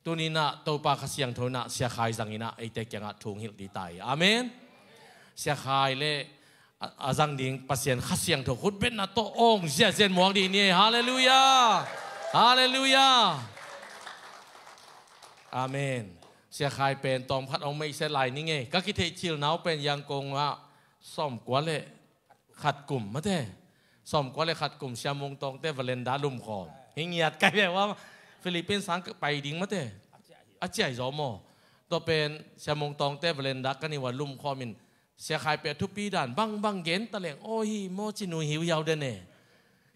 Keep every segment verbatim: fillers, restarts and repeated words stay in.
Tuni-in ah Topa Kha Siangtho in ah Sia Khai zangin ah eite kiangah thu hong hilh ding ta hi. Amen. Sia Khai le a, a zang ding Pasian Kha Siangtho khutbetna tawh awng ziahziah muak ding hi. Halleluiah. Halleluiah. Amen. Sia Khai pen tawmkhat hong meihsia lai ning ei. Ka kitheih cilnau pen Yangon ah sawmkua le khat kum mate. Sawmkua le khat kum Sia Mung Tawngte veranda lumkhawm. Hi ngiat kai ve ua, Philippines sang pai ding mate. A ciai zaw maw. Tua pen Sia Mung Tawngte veranda ka ni ua lumkhawm in Sia Khai pen thupi dan bangbang gen ta leng aw hi maw ci nui hiuhiau den e.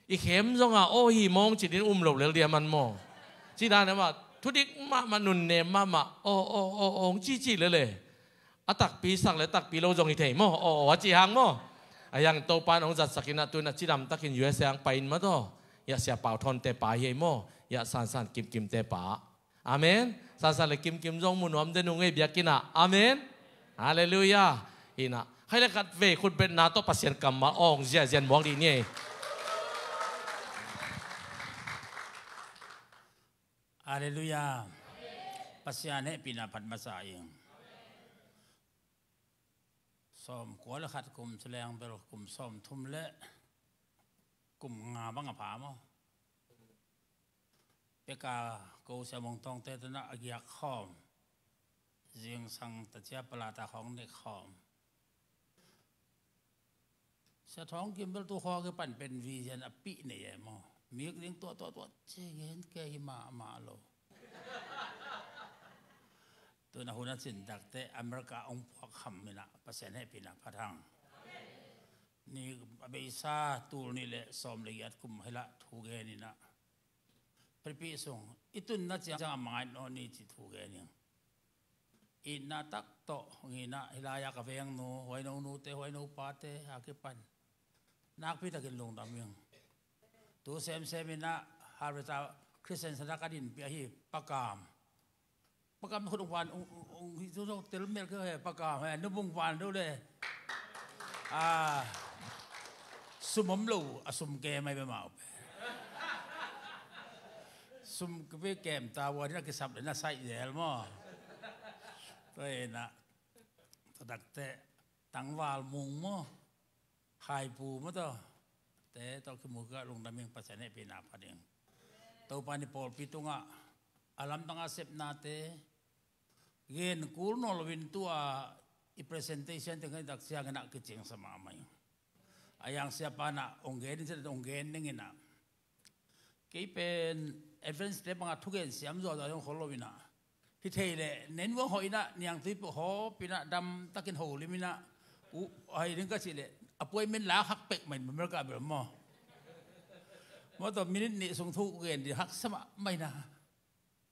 I khem zong a aw hi maw ci din um lo lel dia man maw. Ci dan e mah thudik mahmah nunnem mahmah aw aw aw aw hong cici lel e. A takpi sak le takpi lo zong hi thei maw. Aw aw a ci hang maw. A hiang Topa in hong zatsak in ah tu-in ah cidam takin U S A hong pai in mataw. Hiah Sia Pau Thawnte pa hi ei maw. Hiah Sansan Kimkimte pa. Amen. Sansan le Kimkim zong mu nuam den ung ei biakinn ah. Amen. Halleluiah. Hi-in ah khai le khat vei khutbetna tawh Pasian kammal awng ziahziah muak ding hi ei. Halleluiah. Pasian hehpihna phat masa ing. Sawmkua le khat kum ci leng bel kum sawmthum le kum nga bang a pha maw. Peka ko Sia Mung Tawngte tawh in ah a giak khawm. Zingsang tacia palata khawng nek khawm. Sia Thawng Kim bel tu khawng kipan pen vision a pih nei e maw. Mik ding tuah tuah tuah ci gen kei hi mahmah lo. Tu-in ah hun a cin takte America hong puak kham in ah Pasian hehpihna phat hang. Ni a beisa tul nih le sawm le giat kum hi lah thu gen in ah Philippines sung i tunna ciang a mangngilh nawn ni ci thu gen ing. Itna tak tawh hong hi in ah hih lai-ah ka vengnu, huaino nute, huaino pate a kipan nakpi takin lungdam ing. Tu semsem in ah Harvester Christian Center ka dinpih ahi Pa Kam. Pa Kam khut hong van, hong, hong, hong, hi zo zo tel mel kei he, Pa Kam he, nu bung van deuh le. Ah, sum om lo, a sum kem ahi ve mah. Sum kei kem ta ua, ni na kisap le na saih zel maw. Tua hi in ah, tua takte, tangval mung maw. Haipu maw taw. Te tawh kimu kei a lungdam ing, Pasian hehpihna phat ing. Topa in i pawlpi tungah a lamdang a sepnate gen kul nawn loin tu-a i presentation teng i tak ciangin ah kicingsa mahmah ing. A hiang siapa in ah hong gen in, hong gen ning in ah. Kei pen advance te bangah thugen siam zuahzuah zong khol lo in ah. Hi thei leh, nen vuang hawh in ah, niangtui peuh hawp in ah, dam takin holim in ah, uh, hai ding ka cih leh, appointment la hak pek mah in America bel maw. Maw tawh minute nih sung thu gen ding haksa mahmah in ah.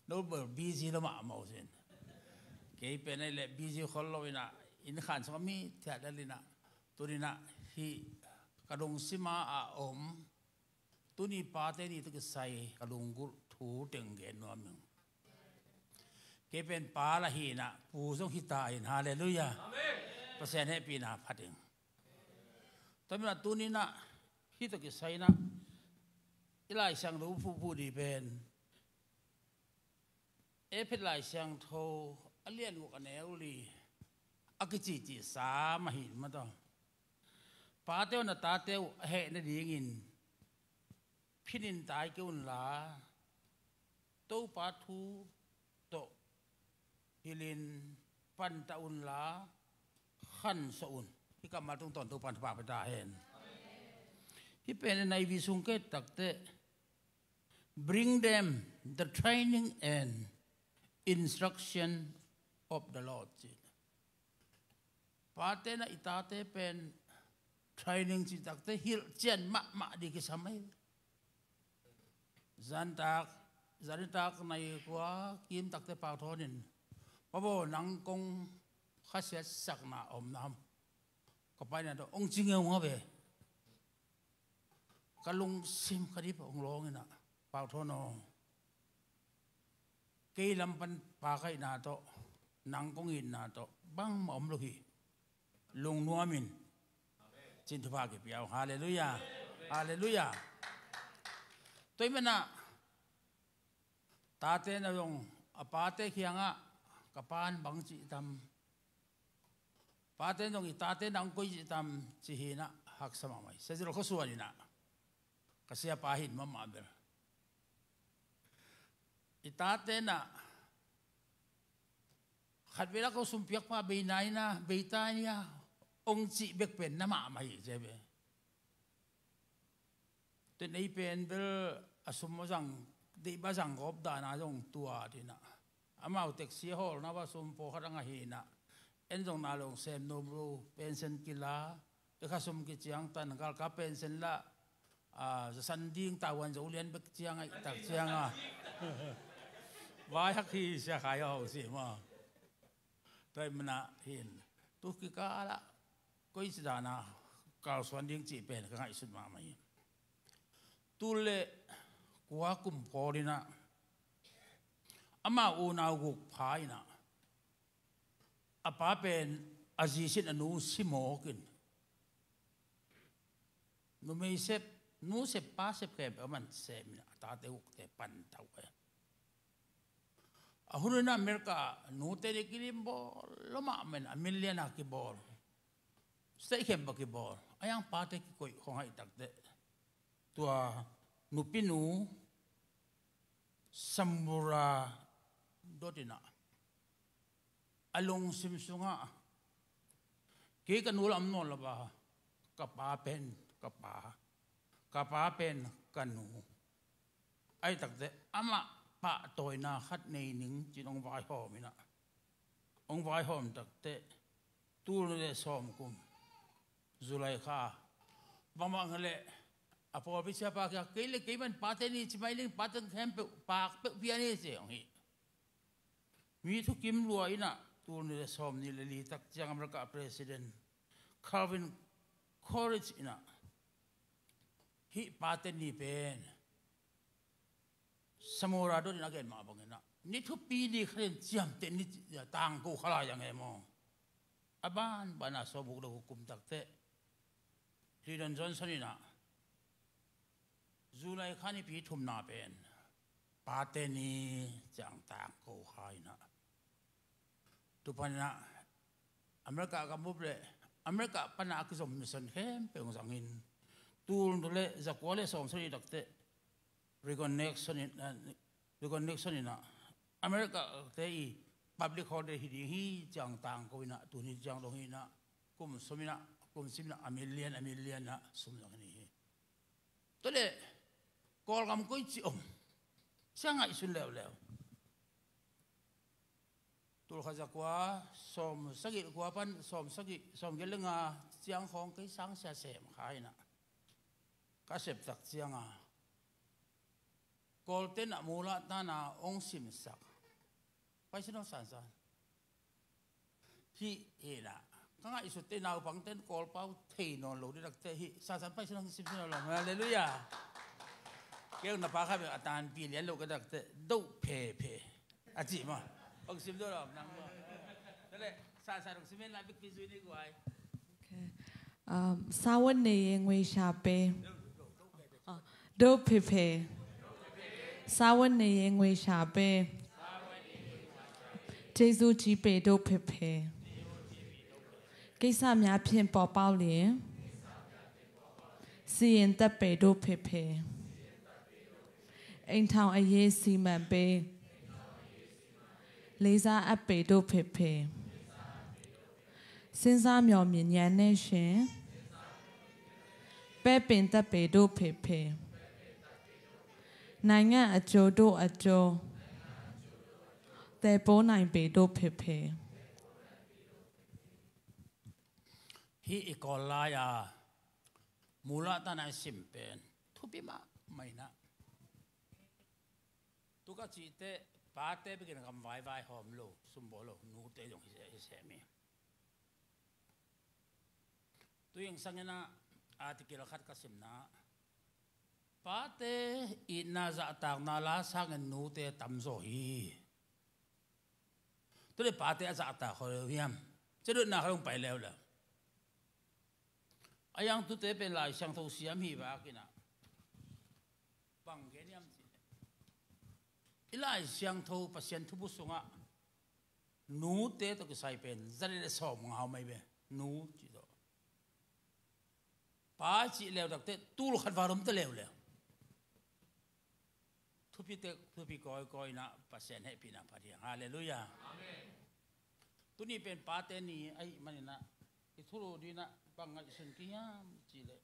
No bel busy lo mahmah uh cin. Kei pen ahi leh busy khol lo in ah, inn khan sung a mi thiat lel in ah. Tuni in ah hih ka lungsim ah a om. Tuni pate ni tawh kisai ka lunggulh thu teng gen nuam ing. Kei pen pa lah hi in ah, pu zong hi ta in, halleluiah. Amen. Pasian hehpihna phat ing. Tua manin ah tuni in ah hih tawh kisai in ah i Lai Siangtho phuhphuh ding pen Efesa Lai Siangtho a lian guk a neu li a kicihcih sam ahi mah tawh. Pate aw, na tate uh a heh nadingin phin in tai kei unla, Topa thu tawh hilhin panta unla khansuah un. Hih kammal tungtawn Topa in thupha pia ta hen. Hih pen N I V sung ka et takteh, bring them the training and instruction of the Lord, ci. Pate na i tate pen training cih takteh hilhcian mahmah ding kisam ahi. Zantak, zanitak nai kua kim takteh Pau Thawn in, "Pa baw, nang kong khasiatsakna om na ham?" Ka pa in a dong, "Ong ci ngeungeu ve." Ka lungsim ka dip hong lawng in ah, "Pau Thawn aw, kei lam pan pa ka hihna tawh, nang kong itna tawh bangmah om lo hi. Lungnuam in," ci-in thupha kipia uh. Halleluiah. Halleluiah. Tua ahih manin ah tate na zong a pate kiangah, ka pan bang cih tam, pate zong i tate na hong koi cih tam, ci hi inah haksa mahmah hi. Sazil khuasuan inah ka siapa hi in mahmah bel, i tate na khatvei lak ko sumpiakpa beina ina, beita ina hong cih bek pen na mahmah hi cia ve. Tua nei pen bel a sum a zang, deihba zang gawp dana zong tua tinah, amau taxi a hawlna va sum pawlkhat a ngah hinah, en zong na long sem nuam lo, pension kila, i kha sum kiciangtan, galkap pension lah, a, zasan ding tavuan zo lian bek ciang a i tak cianga vai hak hi sia khai a hong si maw. Tua i manah hin tu kikalah koici dana kalsuan ding cih pen ka ngaihsut mahmah hi. Tul le kua kum pawl inah amau unau guk pha inah a pa pen a zi sin a nu si mawkin, numei sep, nu sep pa sep khempeuh a man sem inah a tate gukte pan tau e. A hun inah America ah nute nih kilim bawl lo mahmah in a million a kibawl, state khempeuh a kibawl. A yang pate kikoih khong haih takteh tua nupinu Samura dot inah a lungsim sungah kei ka nu lam nawn lo a, ka pa pen ka pa, ka pa pen ka nu. Ahi takteh amah pahtawina khat nei ning cin hong vaihawm inah, hong vaihawm takteh tul nih le sawm kum July kha bangmah ngaleh a pawlpi siapa kia kei le kei man pate ni ci mai ning, pate khempeuh pak peuh pia ni ci hong hi. Mi thukim lua inah tul nih le sawm nih le li tak ciang America President Calvin Coolidge inah hih pate ni pen Samura dot inah a gen mah bang inah ni thupi ni khatin ciamteh ni, tangko kha lai a nge maw. A banbana sawm guk le guk kum takteh Lyndon Johnson inah July kha nipi thumna pen pate ni ciang tangko kha inah, tu pan inah America a ka mup le America pana a kizom mission khempeuh hong zangin tul nih le zakua le sawmsagih takteh Reagan Nixon in, eh, Reagan Nixon inah America te i public holiday hi ding hi ciang tangko inah tuni ciang dong hi inah kum sawm inah kum sim inah a million a million inah sum zang hi hi. Tua le Kawlgam koici om sia ngaihsun leuleu. Tul khat zakua sawmsagih kua pan sawmsagih, sawmgiat le nga ciang khawng kei sang sia sem kha inah ka sep tak cianga Kawlte nah mulah tana hong simsak. Pai sin aw sansan. Hih hi inah ka ngaihsut teh naupang ten Kawlpau thei nawn lo ding takteh hih sansan pai sin aw, sim sin aw lo. Halleluiah. Kei na pa kha bek a tanpi lian lo ka takteh doh phephe a cih maw. Hong sim deuh lo nang maw. Tua le sansan hong sim hen la bikpi zui ni guai. Okay. Um, စားဝတ်နေရေးငွေရှာပေး။ ဒိၣ်ဖေဖေ။ စားဝတ်နေရေးငွေရှာပေး။ ကျေးဇူးကြီးပေဒိၣ်ဖေဖေ။ ကိစ္စများဖြင့်ပေါ်ပေါက်လျှင် စီရင်တတ်ပေဒိၣ်ဖေဖေ။ အိမ်ထောင်အရေးစီမံပေး။ လေးစားအပ်ပေဒိၣ်ဖေဖေ။ စဉ်းစားမျှော်မြင်ဉာဏ်နဲ့ရှင်။ ပဲပင်သက်ပေဒိၣ်ဖေဖေ။ နိုင်ငံအကျိုးဒိၣ်အကျိုး။ သယ်ပိုးနိုင်ပေဒိၣ်ဖေဖေ။ Hih i Kawl lai-a mulah tana i sim pen thupi mahmah inah, tu ka cih teh pate bekin a gamvai vaihawm lo, sumbawl lo, nute zong hi, hi sem hi. Tu ing sanginah article khat ka simna, pate itna zahtakna la sangin nute tamzaw hi. Tua le pate a zahtak kho leu hiam? Cia dotna kha dong pai leuleu. A yang tute pen Lai Siangtho siam hi vakinah bang gen hiam cih leh, I Lai Siangtho Pasian thubu sungah nute tawh kisai pen za le sawm ngau mai ve. Nu cih tawh. Pa cih leu takte tul khat val om ta leuleu. Thupi tek, thupi kawikawi inah Pasian hehpihna phat hiang. Halleluiah. Amen. Tuni pen pate ni ahih maninah i thulu dinah bang ngaihsun kihiam cihleh,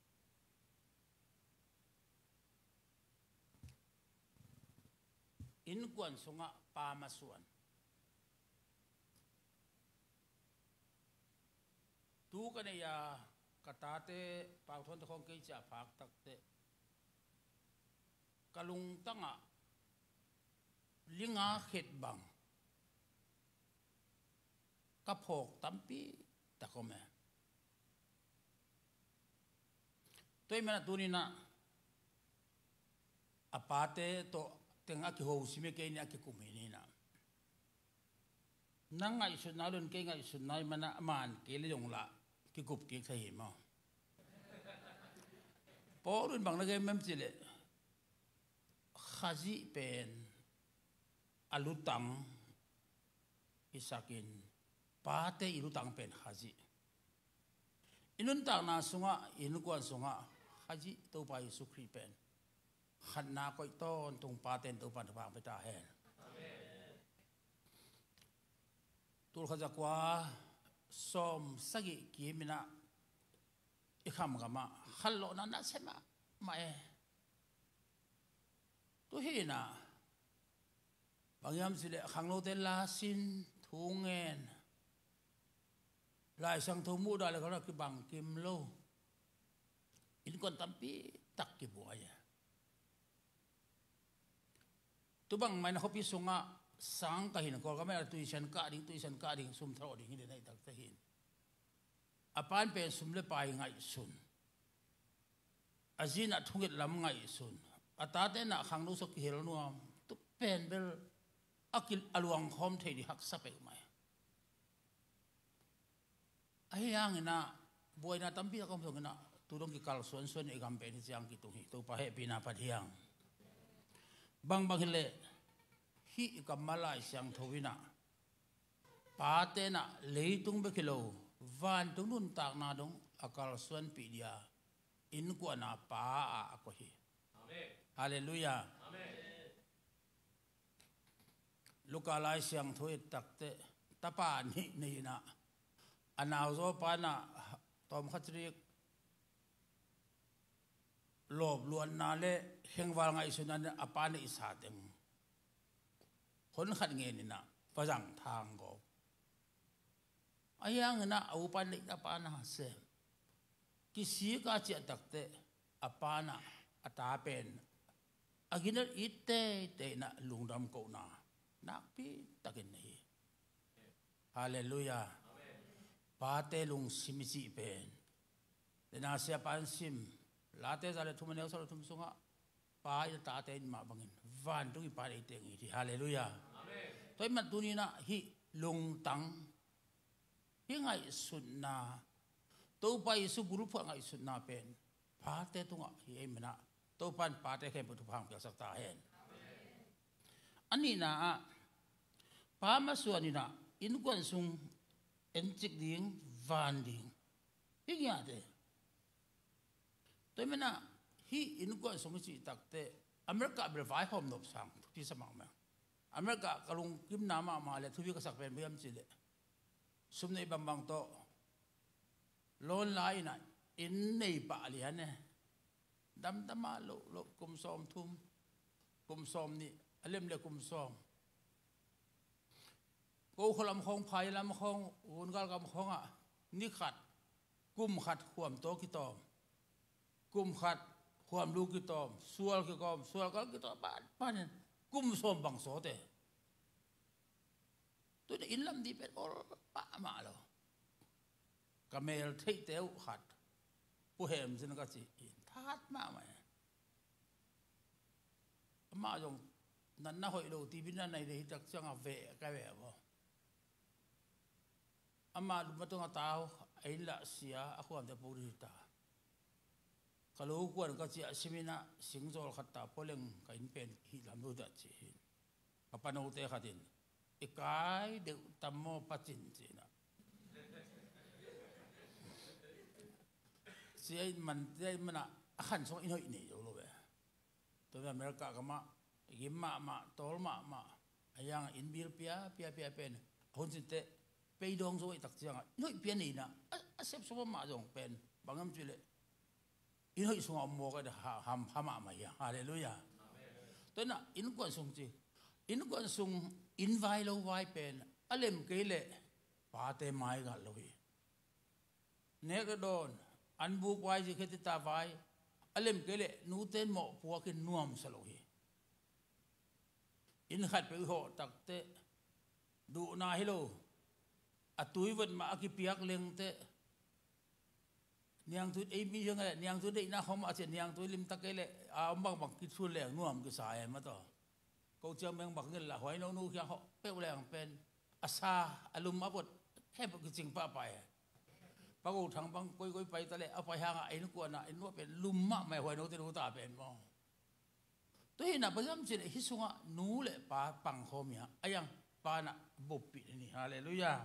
innkuan sungah pa masuan. Tu ka neih a ka tate Pau Thuan te khawng kei ciah phak takteh ka lungtangah linga khet bang ka phawk tampi tak om e. Tua ahih manin ah tuninah a pate tawh teng a kiho sim hi kei ni, a kikum hi ninah. Nang ngaihsutna lun kei ngaihsutna i manah a man kei le zong lah kikup kik thei hi maw? Paul in bang na gen mem cihleh, Khazih pen a lutang i sakin, pate i lutang pen Khazih. I nuntakna sungah, i innkuan sungah Khazih Topa Jesu Khrih pen khatna koih tawntung pate in Topa in thupha pia ta hen. Amen. Tul khat za kua sawm sagih kiminah i khamkamah khanlawhna nasia mahmah e. Tuhinah bang hiam cihleh khangnote lasin, thu ngen, Lai Siangtho muhdah le khanlawh kibang kim lo. Innkuan tampi tak kibuai e. Tubang maina khuapi sungah sang ka hin, Kawlgam ah tuition kah ding, tuition kah ding, sum tharawh ding hi den ahi takte hin. A pan pen sum le pai ngaihsun. A zinah thunget lam ngaihsun. A tate nah khangno sawk kihel nuam. Tu pen bel a ki, a luangkhawm thei ding haksa peuhmah e. Ahi hanginah buaina tampi a ka om zonginah tu dong kikalsuansuan i gam pen hi ciang kitung hi. Topa hehpihna phat hiang. Bangbang hileh hih i kammal Lai Siangtho inah pate nah leitung bek hi lo, vantung nuntakna dong a kalsuanpih dia innkuana pa ah a koih hi. Amen. Halleluiah. Amen. Luka Lai Siangtho i et takteh tapa nih nei inah a nauzaw pa inah tawmkhat rik lawpluatna le khengval ngaihsutna a pa neihsa teng hon khat ngen inah va zang thang gawp. Ahi hanginah a upa neih a pa na sem. Kisik a ciah takteh a pa nah a ta pen a ginat it teitei inah lungdam kohna nakpi takin nei hi. Halleluiah. Pate lungsim i cih pen, tena sia pan sim, Late za le thum a neu sawm le thum sungah pa in a tate in mah bangin vantung i pa in ei teng hi. Halleluiah. Amen. Tua ahih manin tuninah hih lungtang, hih ngaihsutna, Topa Jesu bulphuh ngaihsutna pen pate tungah hi ahih manin ah Topa in pate khempeuh thupha hong piaksak ta hen. A nihna ah pa masuan inah innkuan sung encik ding, van ding hi ngiate. Tua ahih manin ah hih innkuan sung i cih takteh America bel vaihawm nop sang thupi sa mahmah. America ka lungkimna mahmah le thupi ka sak pen bang hiam cihleh sum neih bangbang tawh loan la inah inn nei pah lian e. Damdam a loh loh kum sawm thum, kum sawm nih, a lem le kum sawm. Kokho lam khawng, phai lam khawng, Vungal gam khawngah ni khat, kum khat khuam taw kitawm, kum khat khuam lu kitawm, sual kikawm, sual kal kitawm, ban banin kum sawm bang sawt e. Tuni inn lam ding pen ol mahmah lo. Ka mel theihte uh khat Pu Hem Cin ka ci in that mahmah e. Amah zong natna hoih lo, T V natna hi le hi tak ciangah veh ka veh maw. Amah lum a tungah tau a inn lah sia, a khuamte puk dih hi ta. Ka lo kuan ka ciah siminah singzawl khat ta pua leng ka inn pen hih lam lo dah ci hi. Papanote khat in, "I kai deuh tam maw pacin?" ci-in ah. Sia in man, sia in man ah, a khan sungah inn hoih nei zo lo ve. Tua America gam ah, gim mahmah, tawl mahmah, a hiang inn bill pia, pia, pia pen, a hun cin teh, pei dawng zo ahih tak ciangah, inn hoih pia nei in ah, a, a sep sawm mahmah zong pen, bang hiam cih leh, inn hoih sungah om mawk a, ha, ham, ha mahmah hi a. Halleluiah. Tua in ah, innkuan sung ci. Innkuan sung inn vai lo vai pen, a lem kei leh, pate mai gal lo hi. Nek le dawn, an buk vai, zi kheti ta vai, a lem kei leh, nute in mawhpuak in nuamsa lo hi. Inn khat peuh i hawh tak teh, duhna hi lo, a tui vot mah a kipiak leng teh, niangtui ei mi hiang leh, niangtui deihna khawng mah a ciah, niangtui limtak kei leh, a om bangbang kithun leng nuam kisa e maw taw. Ko ciang meng bang ngel lah, huaino nu kiang hawh peuh leng pen, a sa, a lum a vot, hep kicing pahpah e. Pa Go Thang bang koikoi pai ta leh, a pai hang ah, a innkuan ah, inn nuam pen lum mahmah e, huaino te nu ta pen maw. Tua hi in ah, bang hiam cih leh, hih sungah nu le pa pangkhawm hi a, a hiang pa in ah buppih ni. Halleluiah.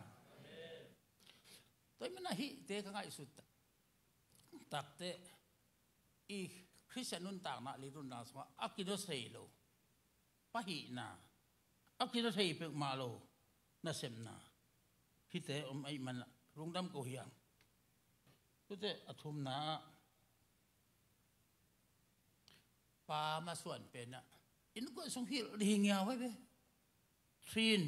Tua ahih manin ah hihte ka ngaihsut tak, tak teh, i Khristian nuntakna, leitung nuntakna sungah a kidawsei lo, pahihna, a kidawsei peuhmah lo nasepna, hihte om ahih manin ah lungdam ko hi hang. Tua teh a thumna ah, pa masuan pen ah, innkuan sung hilh ding hi ngiau hi ve. Train,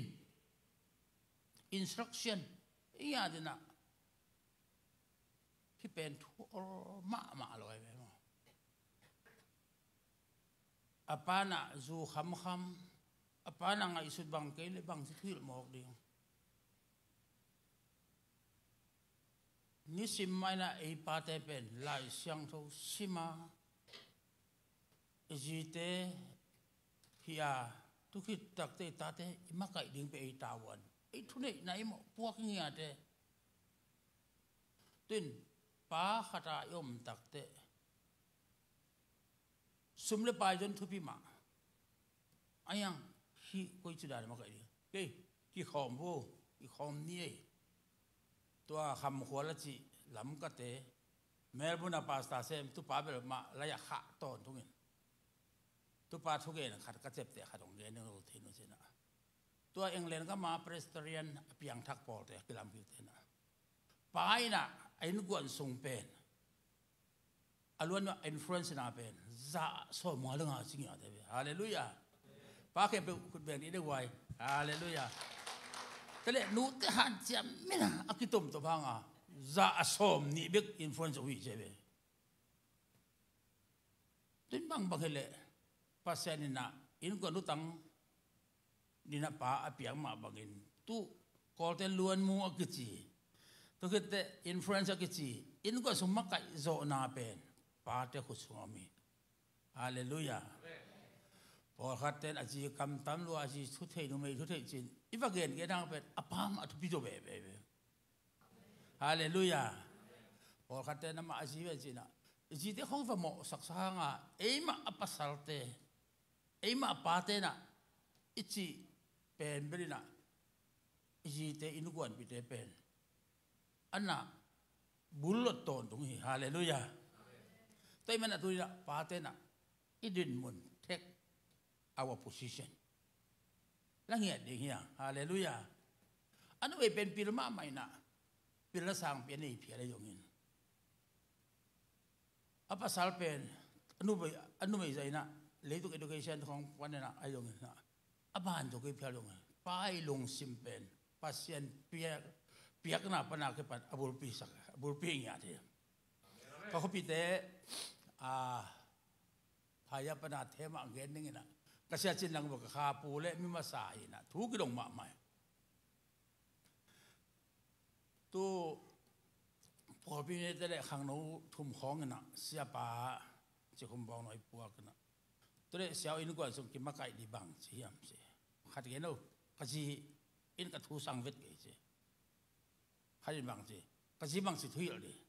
instruction, i ngiat in ah, hih pen thu ol mahmah lo hi ve maw. A pa in ah zu khamkham, a pa in ah ngaihsut bang kei leh bang ci thu hilh mawk ding. Nisim mah in ah ei pate pen Lai Siangtho sim a, i zite hi a, tu khit tak teh i tate i makaih ding pen ei tavuan, ei thuneihna, i mawhpuak i ngiat e. Tua in pa khat a i om tak teh, sum le pai zon thupi mah. A hiang, hih koi ci dan makaih ding. Kei, kikhawm vo, kikhawm ni ei. Tua Kham Khual a cih Lamka te, Melbourne a pastor sem, tu pa bel mah lai a khah tawntung in. Tu pa thugen khat ka ciapteh khat hong gen ding lo thei nu ci-in ah. Tua England gam a Presbyterian a piangthak pawlte, a kilampiute in ah, pa in ah, a innkuan sung pen, a luan a influence na pen, za sawmnga le nga ci ngiat e ve. Halleluiah. Pa khempeuh khut beng dih deuh vai. Halleluiah. Tua leh nute hanciam min a, a kitomtom hang a, za sawmnih bek influence uh hi ci e ve. Tua in bangbang hi leh, Pasian in ah innkuan lutang ding in ah pa a piak mah bangin, tu Kawlte luanmu a kici, tu khit teh influence a kici, innkuan sung makaih zawhna pen pate khut sungah om hi. Halleluiah. Pawlkhat ten a zi kamtam lua, a zi thuthei, numei thuthei ci-in i va gengen hang pen, a pa mah a thupi zaw veve ve. Halleluiah. Pawlkhat ten amah a zi ve ci-in ah, i zite khawng va mawhsaksak hang a, eimah a pasalte, eimah a pate in ah i cih pen bel in ah, i zite, innkuanpihte pen a na bullot tawntung hi. Halleluiah. Tua ahih manin ah tu in ah pate in ah i dinmun, take our position, la ngiat ding hi a. Halleluiah. A numei pen pil mahmah in ah, pil la sangpi a nei phial ahi zongin, a pasal pen a numei, a numei zah in ah, leitung education khawng pan in ah ahi zongin ah, a ban zaw kei phial zongin, pa i lungsim pen Pasian piak, piakna pan a kipan a bulpi sak, a bulpi ngiat hi. Ka khuapite, a, phaya pan a themah gen ning in ah, ka sia Cin Lang bel ka kha pu le mi masa hi in ah, thu kidong mahmah hi. Tu pawlpi mite le khangno thum khawng in ah, siapa Cikhum Bawng Nawi puak in ah, tu le siau innkuan sung kimakaih ding bang ci hiam ci. Khat gen o, ka zi in ka thu sang vet kei ci. Khat in bang ci, ka zi bang ci thu hilh ding.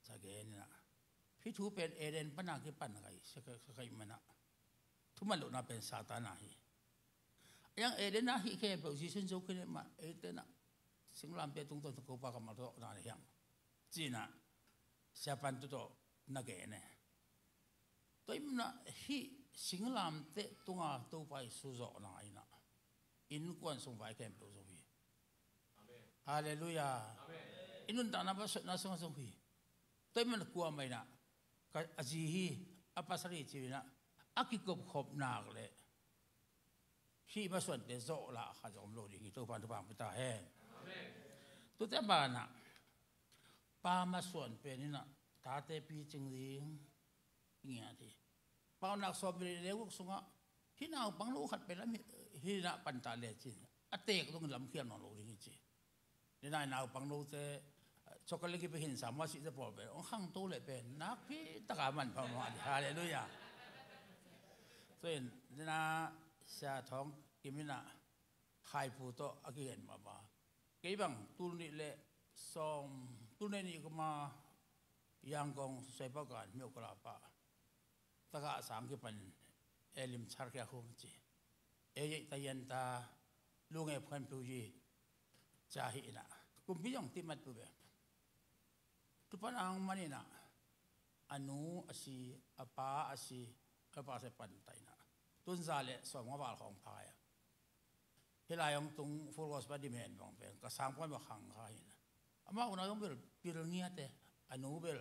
Sa gen in ah, hih thu pen Eden pan a kipan ka hi, sa ka, ka, ka hih man ah, thuman lohna pen Satan a hi. Hiang Eden ah hih khempeuh Jesu in zo khin e mah, eite nah singlamteh tungtawn Topa kammal tawh na hiang, ci-in ah Sia Pan Tut tawh na gen e. Tua ahih manin ah hih singlamteh tunga Topa Jesu zawhna in ah innkuan sung vai khempeuh zo hi. Halleluiah. I nuntakna masuanna sungah zo hi. Tua ahih manin kuamah in ah ka, a zi hi, a pasal hi ci-in ah a kikopkhop nak leh hih masuante zawh lah khat zong om lo ding hi. Topa'n thupha hong pia ta hen. Tuate a banah pa masuan pen in ah tate picing ding ngiat hi. Paunak sawm le guk sungah hih naupangno khat pen lam hi, hih nah pan ta le cin a teek dong lamkhial nawn lo ding hi ci. Ni nai naupang note chocolate kipia hin sa mah sihte pawl pen hong khangto leh pen nakpi taka manpha mahmah ding. Halleluiah. Tua in ni na Sia Thawng Kim in ah Khaipu tawh a kigen mahmah. Kei bang tul nih le sawm, tul nih nih kuma Yangon Saipagan myo kala pa taka sang kipan e lim char kia khum ci. E yei ta yan ta lu nge phuan piu yi. Ca hi in ah kumpi zong timat tu be. Tupan ang man in ah a nu a si, a pa a si, a pa se pan ta in ah tun za le sawm nga val khawng pha ya. Hih lai hong tung Full Gospel demand bang pen ka sang puan bang khang kha hi in ah. Amau unau zong bel pil ngiat e, a nu bel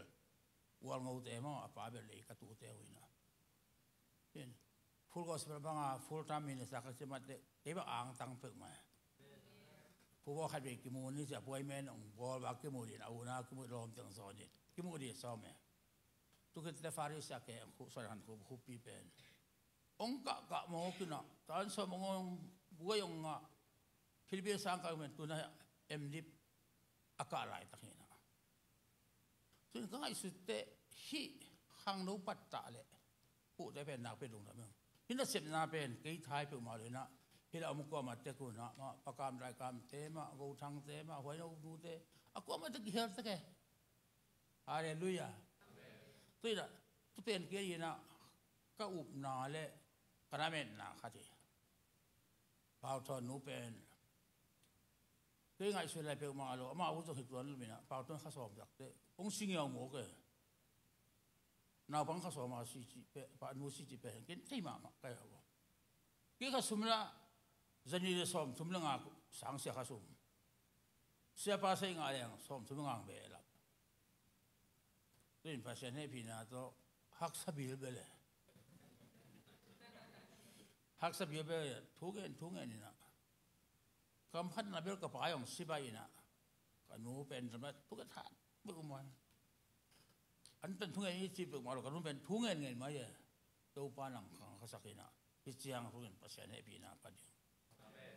Gualngote maw, a pa bel Leikatute uh hi in ah. Full Gospel banga full time minister ka ci mah teh kei bang angtang peuhmah. Pu baw khat vei kimu ni ci a, puai men ong bawl bang kimu din a, una kimu lawm teng zaw ni kimu di sawm e. Tu khit teh Pharisee a ke ang khu suan han khu khupi pen ong kah kah mawk in ah tan sawm ong ong buai ong ngah. Philippi sang kah men tu na M Div a kah laitak hi in ah. Tun ka ngaihsut teh hih khangno pattah leh puhte pen nakpi lungdam hi. Hih nasepna pen kei thai peuhmah lo in ah, hih lah om kuamah tek un ah, mah pakam laikamte mah, gothangte mah, huaino nute, a kuamah tek kihel tek e. Halleluiah. Tu in ah tu pen kei in ah ka upna le ka lametna khat hi. Pau Thawn nu pen kei ngaihsut lai peuhmah lo, amah uh zong hi tuan lo in ah, Pau Thawn kha sawm tak teh hong si ngiau mawk e. Naupang kha sawm a si cih pen, pa nu si cih pen ken thei mahmah kai a. Kei kha sum lah zani le sawm thum le nga sang sia kha sum. Siapa sei ngah leng sawm thum le nga ang be lap. Tu in Pasian hehpihna tawh haksa bilbel e. Haksa bilbel e, thu ngen thu ngen in ah. Kam khatna bel ka pa zong sipai in ah, ka nu pen lam ah thu ka that bek um a. An pen thu ngen i ci peuhmah lo, ka nu pen thu ngen ngen mai e. Topa nang khang khasak in ah, hih ciang thu ngen Pasian hehpihna pha ding. Amen.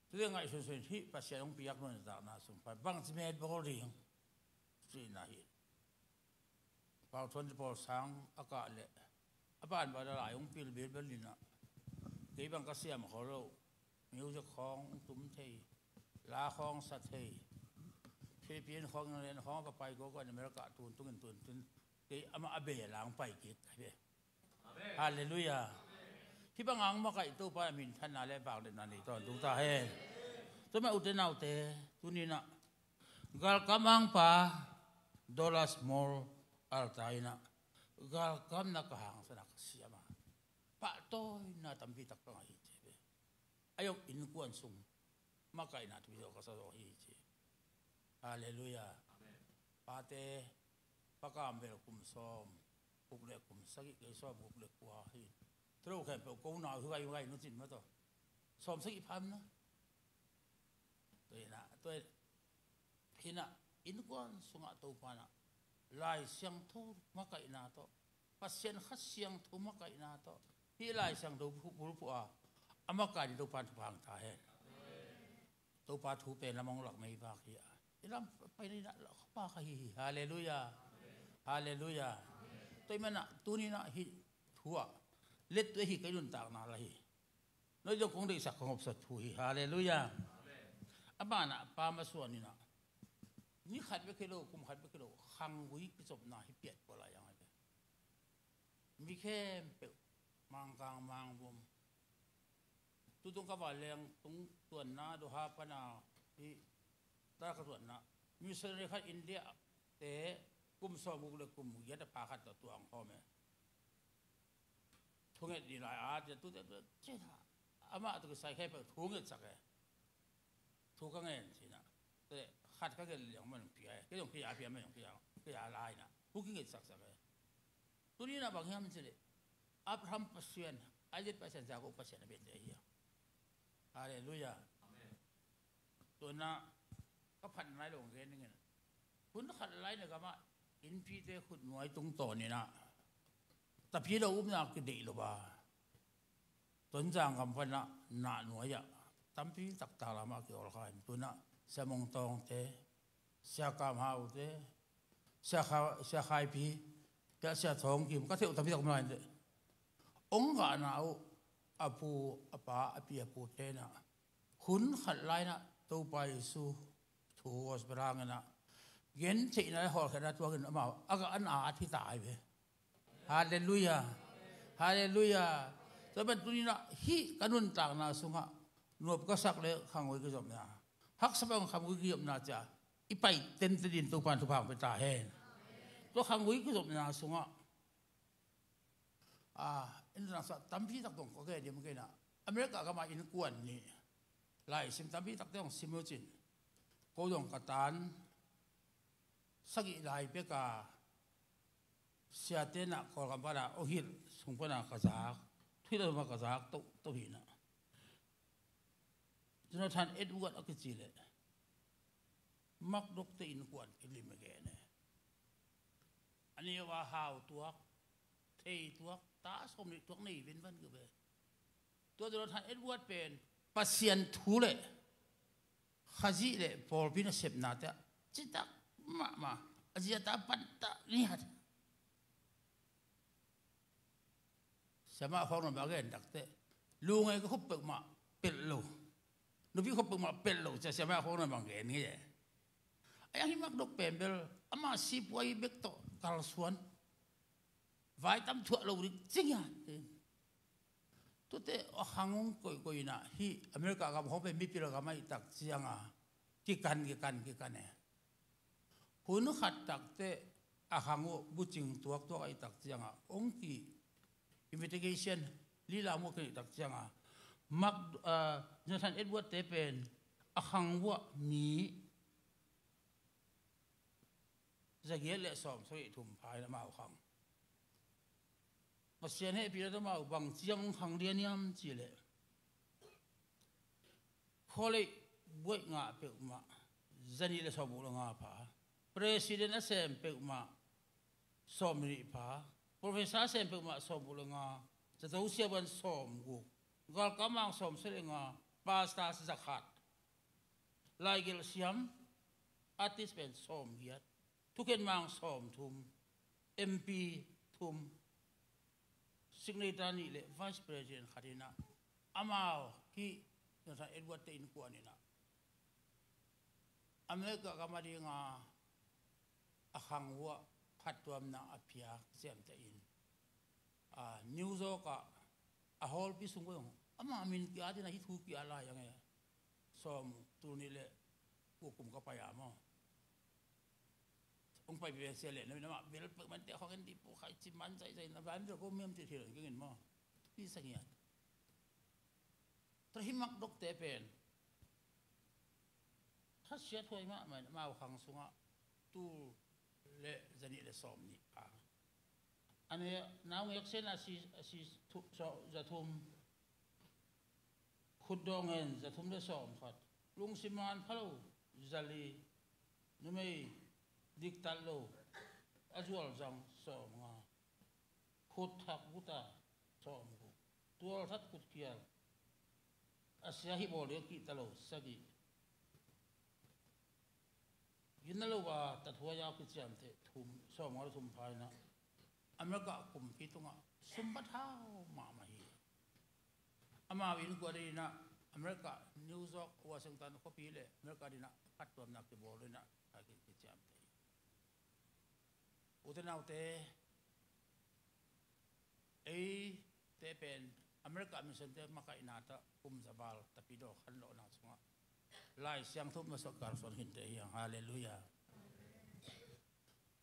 Tute ngaihsunsun hih Pasian hong piak nuntakna sung pan bangci met bawl ding cihna hi. Pau Thawn te pawl sang a kah leh a banban a lai hong pil bilbel in ah, kei bang ka siam kho lo. Music khawng hong tum thei, la khawng sa thei, Philippine khawng, England khawng a va pai kawkaw in America tuntungin tuntun kei amah a bel a hong pai kik ka hi ve. Halleluiah. Hih bang ang makaih Topa a minthanna le vangliatna nei tawntung ta hen. Tua mah ute naute, tuni in ah galkam angpa Douglas Mall altar in ah galkam na ka hangsan a ka siam a, pahtawina tampi tak ka ngah hi ci ve. A zong innkuan sung makaihna thupi zaw ka sa zaw hi ci. Halleluiah. Amen. Pate, pakam bel kum sawm guk le kum sagih, kei sawm guk le kua hi. Thuro khempeuh ko nau hi gai gai nu cin mah tawh sawm sagih pha na. Tua hi in ah, tua hi in ah, innkuan sungah Topa in ah Lai Siangtho makaihna tawh, Pasian Kha Siangtho makaihna tawh, hih Lai Siangtho bulphuh a, a makaih ding Topa in thupha hong ta hen. Topa thu pen lam hong lak mei vak hi a, i lam pai ni na lak pa ka hi hi. Halleluiah. Halleluiah. Tua ahih manin ah tuni in ah hih thu ah let tu hi, ka i nuntakna la hi. Noi zong kong deihsak kong hopsak thu hi. Halleluiah. A banah pa masuan in ah ni khat bek hi lo, kum khat bek hi lo, khanggui kizopna hi piat pua lai ang a ve. Mi khempeuh, Mangkang, Mangbom, Tutung ka vanleng tung tuanna Doha pana hi ta ka tuanna. Missionary khat India te kum sawmguk le kum giat a pha khat tawh tuang khawm e. Thunget dih lai a tia tute tu cina. Amah tu kisai khe pek thunget sak e. Thu ka ngen cina. Te khat ka ngen liang man pia e. Kei dong pia pia man pia pia lai na. Thu kinget sak sak e. Tuni na bang hiam cile. Abraham Pasian, Isaac Pasian, Jacob Pasian a bete hi. Hallelujah. Amen. Tuna ka phat nai lo gen ning. Hun khat lai na gama inpite khut nuai tung to ni na. Tapi lo upna ki dei lo ba. Tonzang kam pana na nuai a. Tampi taktak lama ki ol kha in. Tuna Sia Mong Tawng te, Sia Kam Hau te, Sia Kha-, Sia Khai Pi, Sia, Sia Thawng Kim, ka theuh tampi tak mai te. Ong gah na uh, a pu, a pa, a pi, a pu te na. Hun khat lai na, Topa Jesu, thu gospel hang na. Gen theihna le hawlkhena tuangin amau, a gah an a thi tai ve. Hallelujah. Hallelujah. Tua ban tuni na, hi ka nuntakna sunga, nuap ka sak le khangui ka zopna. Haksa bang khangui ka zopna cia. I pai tente din Topan thupha hong pia ta hen. Tua khangui ka zopna sungah, ah, in rangsa tampi tak dong ko ke dim ke na. America gama innkuan nih lai sim tampi tak dong sim uh cin. Ko dong ka tan sagih lai peka siate na Kawlgam pana ong hilh sung pana ka zak. Thuih lo ma ka zak to, to hi na. Jonathan Edward a kici le Makdokte innkuan i lim a gen e. A neu a hau tuak, thei tuak, ta sawm nih tuak nei venvan ka ve. Tua Jonathan Edward pen Pasian thu le Khazih le pawlpi nasepna te citak mahmah a ziata panta nihat. Siamah khawng na bang gen takte. Lu ngei ka khup peuhmah pelh lo. Nupi khup peuhmah pelh lo cia siamah khawng na bang gen ngei e. A yang hi Makdok pen bel ama sipuai bek tawh kalsuan. Vai tam thuah lo dik cing ia. Tute a khang ung koihkoih inah hi America gam khawng pen mipil gam a i tak cianga kikan kikan kikan e. Hun khat takte a khang uh bucing tuaktuak a i tak cianga ong ki investigation lila muak i tak cianga Mark, ah, Jonathan Edward te pen a khang uh ah mi zagiat le sawm sagih thum pha in amau khang. Pasian hehpihna tawh amau bang ciang khang lian hiam cih leh college buaih ngah peuhmah zanih le sawm guk le nga pha. President a sem peuhmah sawm nih pha. Professor a sem peuhmah sawm guk le nga. Zato siaban sawm guk. Galkap mang sawm sagih le nga. Pastor zakhat. Laigelh siam artist pen sawm giat. Thukhen mang sawm thum, M P thum, signator nih le vice president khat inah amau hi Jonathan Edward te innkuan inah America gam a dinga a khang uh ah phattuamna a piak ciamteh in, a, New York ah a hawlpi sung uh ama min ki-at inah hi thu ki-at lai ang e. Sawm tul nih le kum ka pai a maw. Ong pai pi sia le na min amah bel pek man te khawng en dih pu khai ci man zai zai na van bel ko miam ti thil keng in maw. Pi sa ngiat. Tua hi Makdokte pen khasia thuai mahmah in amau khang sungah tul le zanih le sawm nih pha. A ne naungek sen a si, a si thu, so, zathum. Khutdawng hen zathum le sawm khat. Lungsim man phalo zali. Numei diktat lo a zualzang sawm nga. Khut thak guta sawm guk. Tual that khutkhial a sia hi bawl ding a kihta lo sagih. Gina lo a tathuai a kiciamteh thum sawm nga le thum pha inah America kumpi tungah sumbat hau mahmah hi. Amau innkuan inah America New York Washington khuapi le America dinah phattuamna kibawl inah a ki, kiciamteh hi. Ute naute, eite pen America mission te makaihna tawh kum za val tapidaw khanlawhna sungah Lai Siangtho masa kalsuan khinte hi hang. Halleluiah.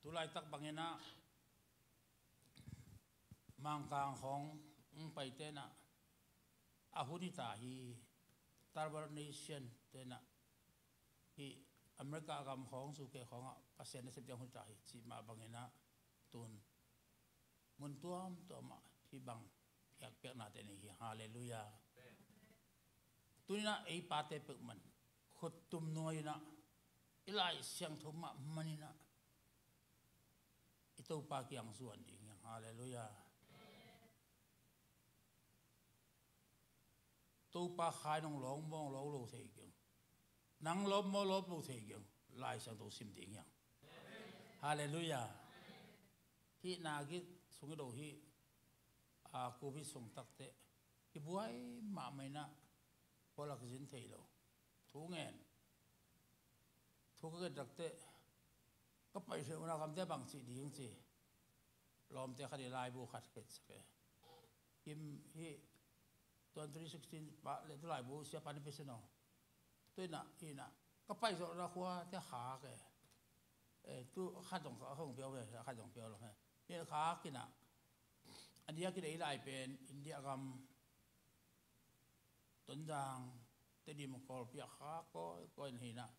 Tulaitak bangin ah Mangkang khawng hong paite in ah a hun hi ta hi. Tribal nation te in ah hih America gam khawng, U K khawngah Pasian nasep ding hun hi ta hi cih mah bangin ah tun mun tuamtuamah hih bang piakpiaknate nei hi. Halleluiah. Tuni in ah ei pate peuhmah in khuttum nuai in ah i Lai Siangtho mahmah in ah i Topa kiang zuan ding hi hang. Halleluiah. Topa kha in hong lawng mawng lawng lo thei keng. Nang lawp mawng lawp lo thei keng. Lai Siangtho sim ding hi hang. Halleluiah. Hih na gik sung i do hih, a, Covid sung takteh kibuai mahmah in ah khual ah kizin thei lo. Thu ngen. Thu ka ngen takteh ka paih theih unau kamte bang cih ding ci. Lawmte khat i laibu khat khetsak e. Kim hih twenty sixteen pa le tu laibu sia pan pia sin aw. Tu in ah, in ah ka paih zawhna khua te khak e. Eh, tu khat zong ka hong piau ve, khat zong piau lo he. Hi khak in ah a diakin ei lai pen India gam Tonzang, Tedim, Kawlpi ah kha kawikawi in hi in ah,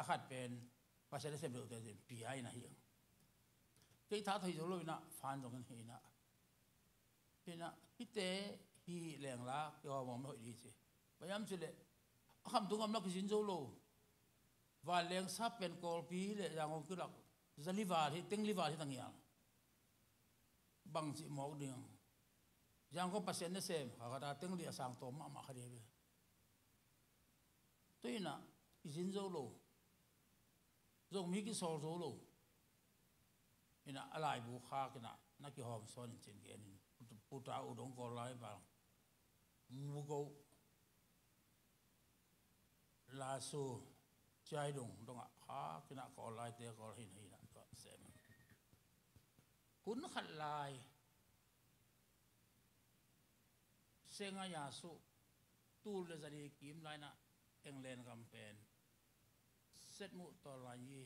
a khat pen Pasian nasem deuhte in pia in ah hi hang. Kei tha thei zo lo in ah fan zong in hi in ah, hi in ah hihte hi leng la kihawm hawm hoih ding ci. Bang hiam cih leh a khamtung gam la kizin zo lo. Vanleng sap pen Kawlpi le Yangon kilak za li val hi, teng li val hi ta ngial. Bangci mawk ding. Ziangkong Pasian nasem kha khat a teng li a sang tawm mahmah kha ding hi ve. Tu in ah kizin zo lo. Zomi kisawl zo lo. In ah a laibu khak in ah na kihawm sawn in cin gen in. Puta u dong kawl lai bang. Mugo. Lasu, Ciaidung dongah khak in ah kawl laite kawl hin hi in ah tua sem. Hun khat lai Senga Yasu tul le zali kim lai in ah England gam pen setmuh tawl lai hi.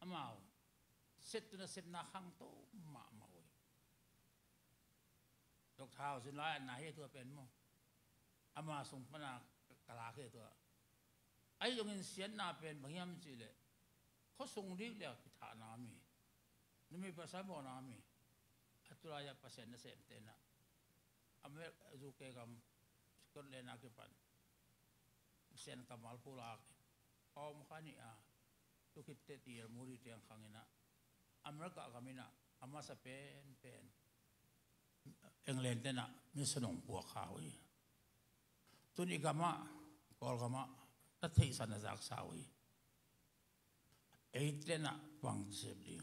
Amau set tu nasepna khangto mahmah uh hi. Doctor House in lai an na hi tua pen maw. Ama sung pana ka lak hi tua. Ahi zongin siatna pen bang hiam cih leh khuasung dik le a kithahna mi, numei pasal mawhna mi, a tulai-ah Pasian nasemte in ah Amer-, U K gam Scotland a kipan Pasian kammal pulak a om kha ni a, tu khitteh T L Moody teng khang in ah America gam in ah a masa penpen England te in ah mission hong puak kha uh hi. Tun i gam ah, Kawlgam ah na theihsa na zaksa uh hi. Eite in ah bang sep ding.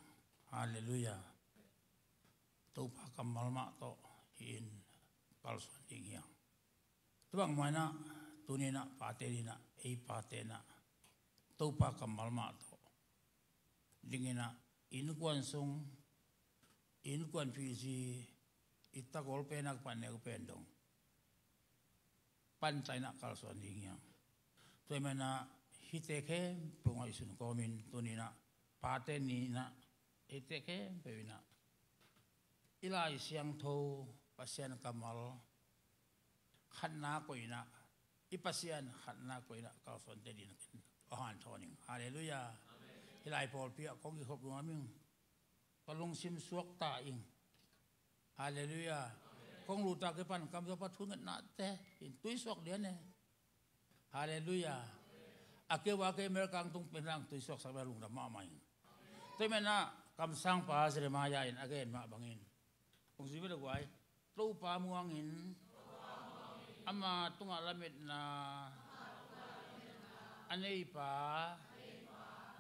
Halleluiah. Topa kammal mah tawh hih in kalsuan ding hi hang. Tua bangmah in ah tuni in ah pate in ah, ei pate in ah Topa kammal mah tawh ding in ah innkuan sung, innkuan pih zi, i takol pen a kipan neu pen dong pantai in ah kalsuan ding hi hang. Tua ahih manin ah hihte khempeuh ngaihsun kawmin tuni in ah pate ni in ah hihte khempeuh in ah i Lai Siangtho Pasian kammal khatna koihna, i Pasian khatna koihna kalsuante ding in ah hanthawn ing. Halleluiah. Hih lai pawlpi ah kong kikhop nuam ing. Ka lungsim suakta ing. Halleluiah. Kong luta kipan kamzaw pa thungetnate in tuisuak lian e. Halleluiah. A keu a kei America ang tung pen lang tuisuaksak bia lungdam mahmah ing. Tua ahih manin ah kamsangpa Jeremiah in a gen mah bangin kong zui vet a guai. Topa muangin ama tungah lametna a neipa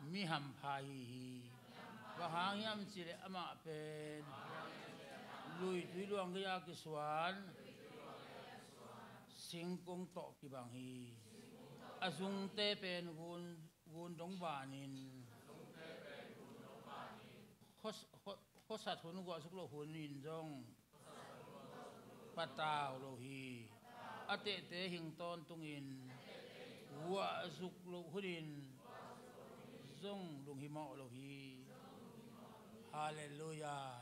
mi hampha ahi hi. Bang hang hiam cih leh amah pen luitui luang gei-a kisuan singkung tawh kibang hi. A zungte pen gun, gun dong banin, khuas-, khua-, khuasat hun, guahsuk loh hun in zong patau lo hi. A tehte hing tawntungin vuahzuk loh hunin zong lunghimawh lo hi. Halleluiah.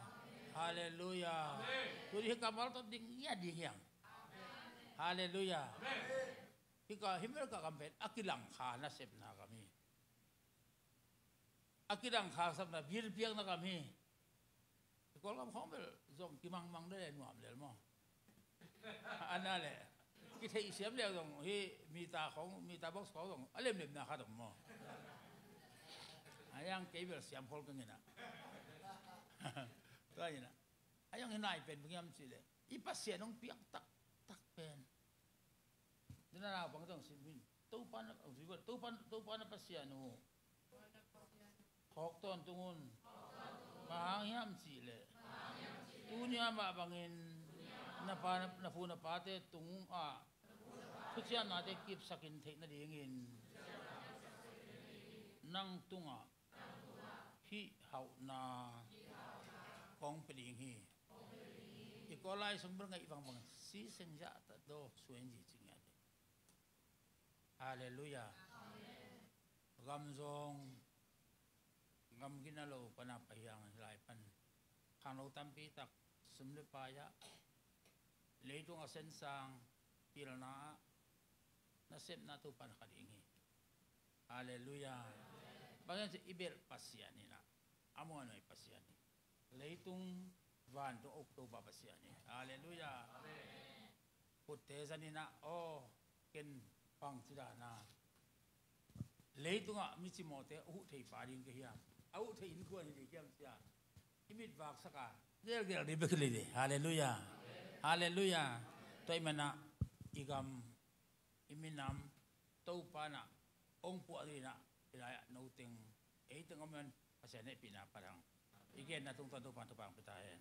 Halleluiah. Tuni hi kammal tawh ding ia ding hiam? Halleluiah. Hi ka himel ka kam pen a kilangkha nasepna kam hi. A kilangkha sapna bilpiakna kam hi. Kawlgam khawng bel zong kimangmang lel nuam lel maw? Ana le kitheih siam lel zong hi. Mita khawng, mita box khawng zong a lemlemna khat om maw? A yang kei bel siam khol ka ngina. Tua ina a yang hi nai pen bang hiam cih leh i Pasian hong piak taktak pen. Dina naupang zong sim hin. Topa na, Topa, Topa na Pasian uh phawk tawntung un. Bang hang hiam cih leh tuni a mah bangin na pa, na pu na pate tungah thuciamnate kipsakin theih nadingin nang tungah hih hauhna kong pia ding hi. I Kawl lai sung bel ngaih vangbang siseng zahtak daw suai in zi cing ia ding. Halleluiah. Gam zong gam gina lo pana pahiang hi lai pan khanglo tampi tak sum le pai ah leitung a sensang pilna ah nasepna Topa na kha ding hi. Halleluiah. Bang hiam cih i belh Pasian inah a muanhuai Pasian hi. Leitung vantung a uk Topa Pasian hi. Halleluiah. Putte zaninah aw ken bangci dana leitungah micimawhte a huh thei pa ding ka hiam? A huh thei innkuan hi ding hiam cia i mit vaksak a gelgel ding bek hi ding. Halleluiah. Halleluiah. Tua i manah i gam i minam Topa nah hong puah ding inah i lai-ah no teng ei teng om in Pasian hehpihna padang i genna tungtawn Topa thupha hong pia ta hen.